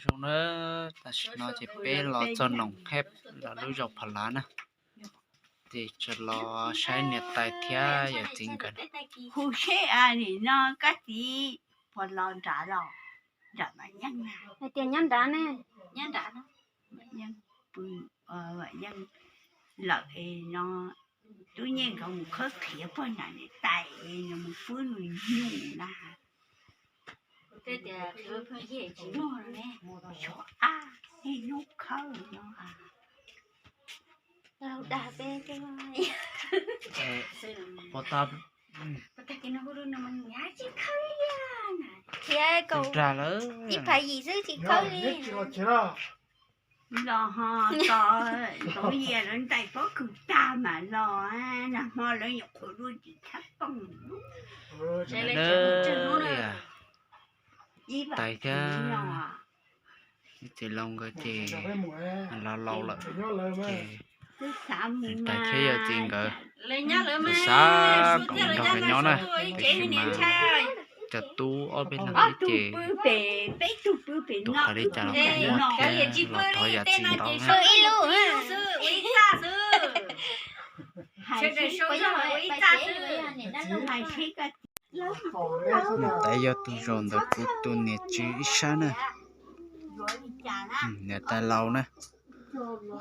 Zoo na, tam sim no ces peb los txog Noom Heb los lub zos Pham Lav na, ces tseem los saib niam tais thiab yawm txiv nkawd. Hu seb nim no koj txiv puas los nrad los, nrad mas yeej hais tias nyob nrad ne, nyob nrad, yeej pw, yeej lawm es no tub nyej nkawd mus khawb qhiav pog nram niam tais es nws mus pub nws nyuj na. Tias tsis muaj ne, xyov ab, niaj hnub khawb no. Dag peb, pov tag, tsis khawb li, dag lawm, ib phav yim xwb tsis khawb li. Los ho tos Ntxoov Yias lawv ntais pob kws tag mam los, nag hmo lawv nyuam qhuav dua tim thab pooj. Tais thiab txiv laus nkawd ces los laus lawm ces tais thiab yawm txiv nkawd xav kom nrog nkawd nyob na, tiam sis mas cov tub ob peb leeg thiab ces tus hais li cas los kuj muaj thiab los thov yawm txiv ntau na. Niam tais yog tus zaum ntawm kuv tus niam tsev ib sab na. Niam tais laus na,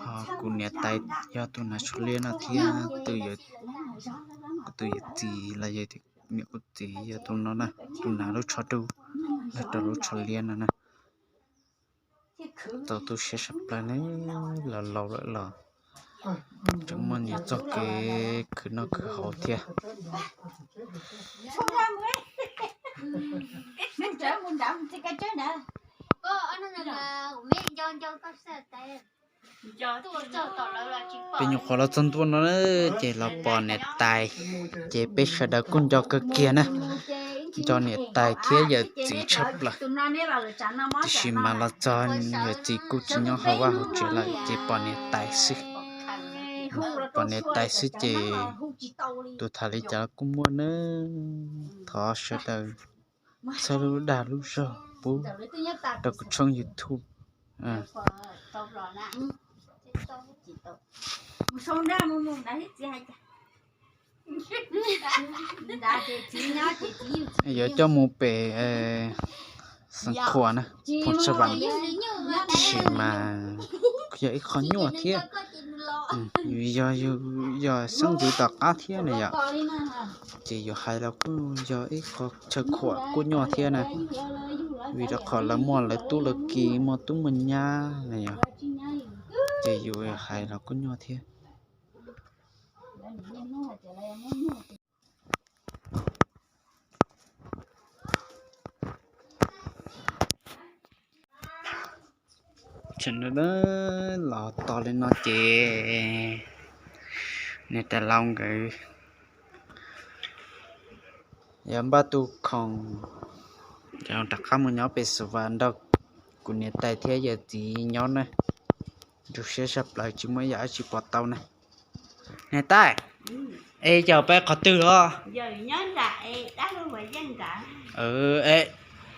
ho kuv niam tais yog tus hnav tsho liab no thiab, kuv tus yawm txiv los yog niam kuv txiv yog tus no na, tus hnav lub tsho dub, nrog rau lub tsho liab no na. Txaus tu siab sab plaws ne, los laus lawm los tseem muaj nyias txoj kev khwv noj khwv haus thiab. Peb nyuam qhuav los txog ntua no ces los pom niam tais, ces peb sawv daws kuj nco kawg kiag na, nco niam tais thiab yawm txiv tshaj plaws. Tiam sis mas los txog yawm txiv kuj tsis nyob hauv vaj hauv tsev lawm ces pom niam tais xwb. Pom niam tais xwb ces tus tham li cas los kuj muaj na. Thov sawv daws txhawb lub dag lub zog pub rau kuv tshooj YouTube. Yuav coj mus pem Xeev Khuam na, Phoos Xas Vas, tiam sis mas yog ib qho nyuaj thiab. Yus yog, yus yog xeeb ntxwv tom qab thiab na yom, ces yus hais los kuj yog ib qho chaw khuam kuj nyuaj thiab na, vim rau qhov lawv muaj lawv tub lawv ki, muaj tub muaj nyab na yom, ces yus hais los kuj nyuaj thiab. Tseem los tos li no ces niam tais laus nkawd yuav npaj tu khoom rov qab mus nyob pem Xas Vas nrog kuv niam tais thiab yawm txiv nyob na. Ntxhov siab saj plaws tsis muaj ib yam dab tsi pom tau na. Niam tais, es yawm peb qhov twg los?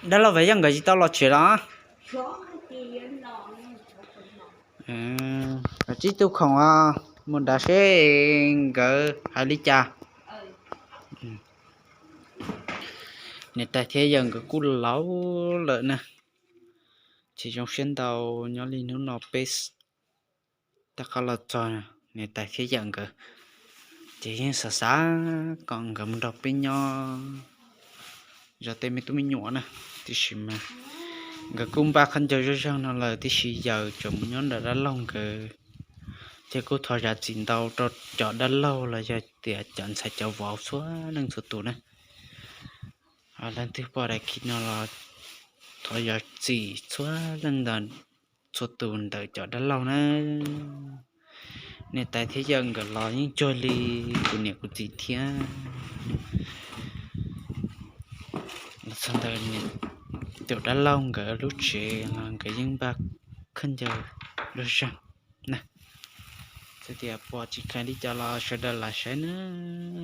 Dab laug Vam Yeej nkawd tsis tau los tsev los? Koj tsis tu khoom os, mus nrad seb nkawd hais li cas. Niam tais thiab yawm nkawd kuj laus lawm na, tsis zoo siab ntau. Nyob li hnub no peb rov qab los txog niam tais thiab yawm nkawd, ces yeej xav xav kom nkawd mus nrog peb nyob zov tej me tub me nyuam na, tiam sis mas nkawd kuj npaj khaub ncaws zog zog no lawm, tiam sis yawm tseem mus nyob nram dab laug nkawd. Ces kuj thov zam txim ntau rau cov dab laug los yog tias cov ntxhais cov vauv txhua leej txhua tus na. Leej twg pom daim clip no los thov zam txim txhua leej ntawm, txhua tus ntawm cov dab laug na. Niam tais thiab yawm nkawd los yeej cuag li kuv niam kuv txiv thiab. Los txog ntawm tus dab laug nkawd lub tsev los nkawd yeej npaj khaub ncaws zog zog na. Txawm tias pom tsis kheev li cas los sawv daws lam saib na,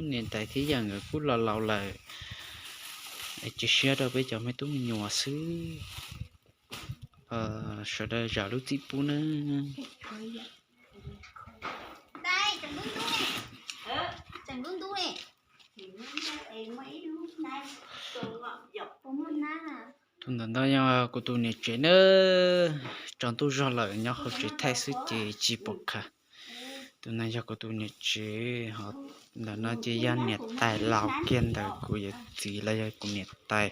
niam tais thiab yawm nkawd kuj los laus lawm, es cia siab rau peb cov me tub me nyuam xwb. sawv daws zam lub txim pub na. Tus ntawm no yog kuv tus niam tsev na, tsaus ntuj zog lawm nyob hauv tsev thaij xwb ces tsis pom qab. Tus no yog kuv tus niam tsev, ho ntawm no ces yog niam tais laus kiag ntawm kuv yawm txiv los yog kuv niam tais,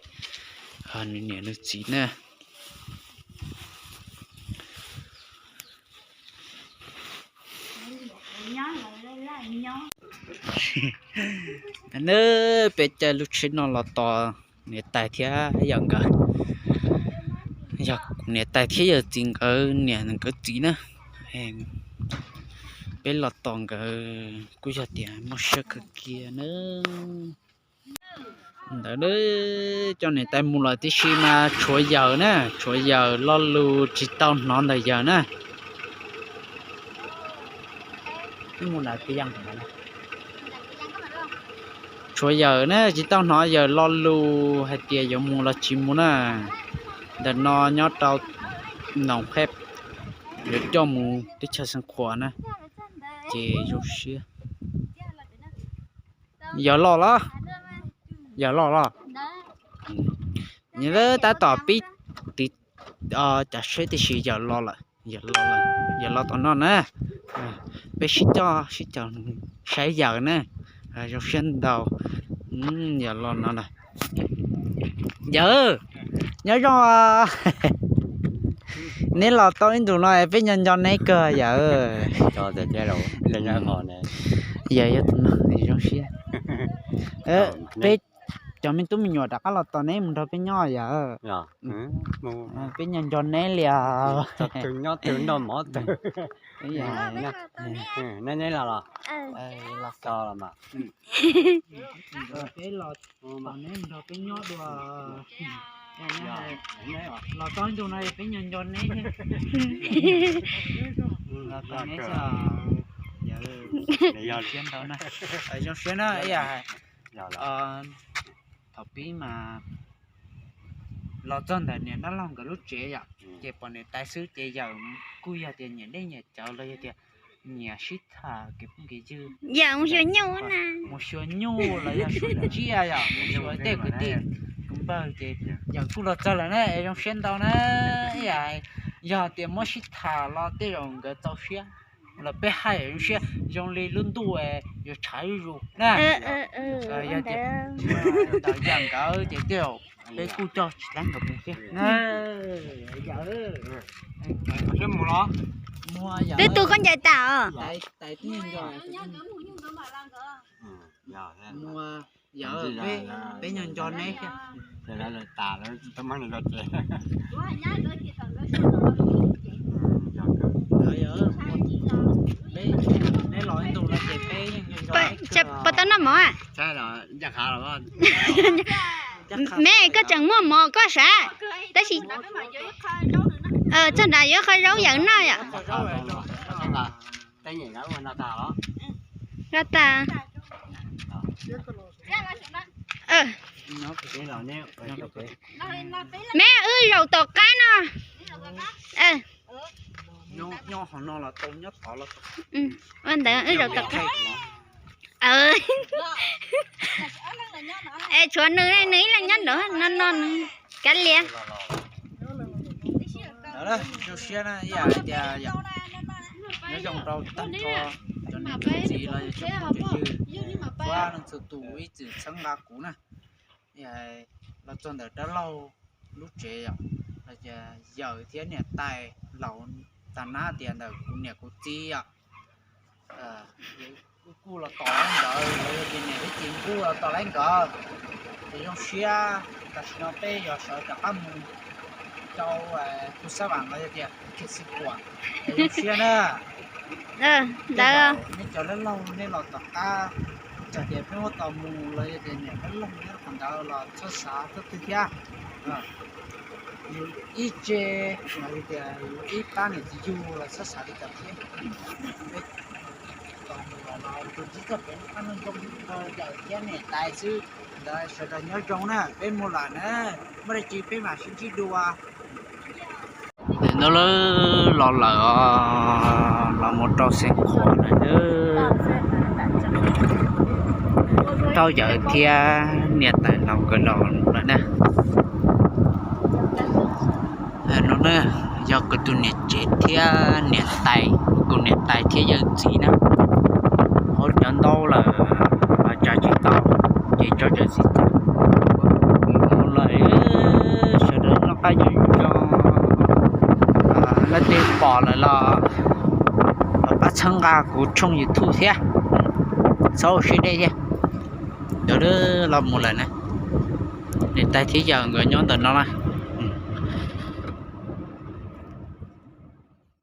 ho nws niam nws txiv na. Neb peb caij lub tsheb no los tos niam tais thiab yawm nkawd, yog niam tais thiab yawm txiv nkawd niam nkawd txiv na. Peb los tos nkawd kuj yog tias muaj siab kawg kiag na. Ntawd coj niam tais mus lawm tib si mas tshuav yawm na, tshuav yawm lo lus tsis tau hnov ntawm yawm na. Tshuav yawm na, tsis tau hnov yawm lo lus hais tias yuav mus los tsis mus na. Ntawm no nyob rau Noom Pheb, yuav coj mus teb chaws Xeev Khuam na, ces zoo siab. Yawm los los, yawm los los. Nws tab tom pib tiv cov tsheb tib si, yawm los lawm, yawm los lawm, yawm los tom no na. Peb sib coj sib caum saib yawm na. Zoo siab ntau. Yawm los no lawm. Yawm, nyob zoo. Neb los tau ib ntus no peb nco nco neb kawg yawm. Yawm yog tus no zoo siab. Peb cov me tub me nyuam rov qab los tos neb mus nrog peb nyob yawm. Peb nco nco neb li os. Peb los tos neb mus nrog peb nyob dua. Los tau ib ntus no peb nco nco neb thiab. Los tos neb xwb. Yawm, zoo siab ntau na. Zoo siab na ib yam. Thaum pib mas los txog ntawm niam dab laug nkawd lub tsev yom, ces pom niam tais xwb ces yawm kuj yog tias nyiam dej nyiam cawv los yog tias nyiam sib tham kev phooj kev ywg. Yawm mus xyuas nyuj na. Mus xyuas nyuj los yog xyuas tsiaj yom, mus xyuas tej kwv tij kwv npawg ces yawm kuj los txog lawm na, es zoo siab ntau na. Yog tias muab sib tham los tej zaum nkawd txaus siab, los peb haj yam zoo siab zoo li lub ntuj yuav tshav zuj zus na. Yog tias ntawm yawm nkawd ces tej zaum peb kuj coj tsis tau nkawd mus thiab. Twb tu koj ncaws tas os. Yawm, peb nco nco neb thiab. Neb los ib ntus no ces peb nco nco neb kawg. Puas tau noj mov a? Me, koj tseem muaj mov koj sav, tab sis txog nrad yuav qhov zaub yawm noj yom. Noj tas. Me, wb zaum tom qab no. Ua ntawd wb zaum tom qab. Es tshuav nws, nws ib leeg nyob nraud no no, kav liam. Zoo siab na, ib yam hais tias nyob zoo rau tag nrho cov niam cov txiv los yog tsoom phooj ywg, txhua leej txhua tus ib txwm txhawb nqa kuv na. Los txog ntawm dab laug lub tsev yom, los yawm thiab niam tais laus tas nab tias ntawm kuv niam kuv txiv yom. Kuj los tos laib nkawd, los yog tias niam thiab txiv kuj los tos laib nkawd. Ces zoo siab, tam sim no peb yuav sawv rov qab mus rau Phu Xab Vam los yog tias Khej Xi Kuam. Ces zoo siab na. Ntawd nej cov dab laug nej los tom qab, txawm tias peb muab tos mus los yog tias niam dab laug nyob qhov ntawd los txhob xav txhob twg thiab. Yus ib tse los yog tias yus ib pab niam txiv yug los txhob xav li cas thiab. Tus tsis txog pem lub qab no zoo yawm thiab niam tais xwb. Ntawd sawv daws nyob zoo na, peb mus lawm na, muaj dab tsi peb mam sib ntsib dua. Ntawd lawv los lawm os, los mus rau Xeev Khuam lawm. Rau yawm thiab niam tais laus nkawd los lawm na. No na, yog kuv tus niam tsev thiab niam tais, kuv niam tais thiab yawm txiv na. Hauv cov ntaub lawm, tsa tsis tau, ces tso tsawg xim txaus. Mus lawm, sawv daws noj qab nyob zoo, leej twg pom lawm los pab txhawb nqa kuv tshooj YouTube thiab, txhob ua siab deb thiab. Ntawd los mus lawm na, niam tais thiab yawm nkawd nyob ntawm no na.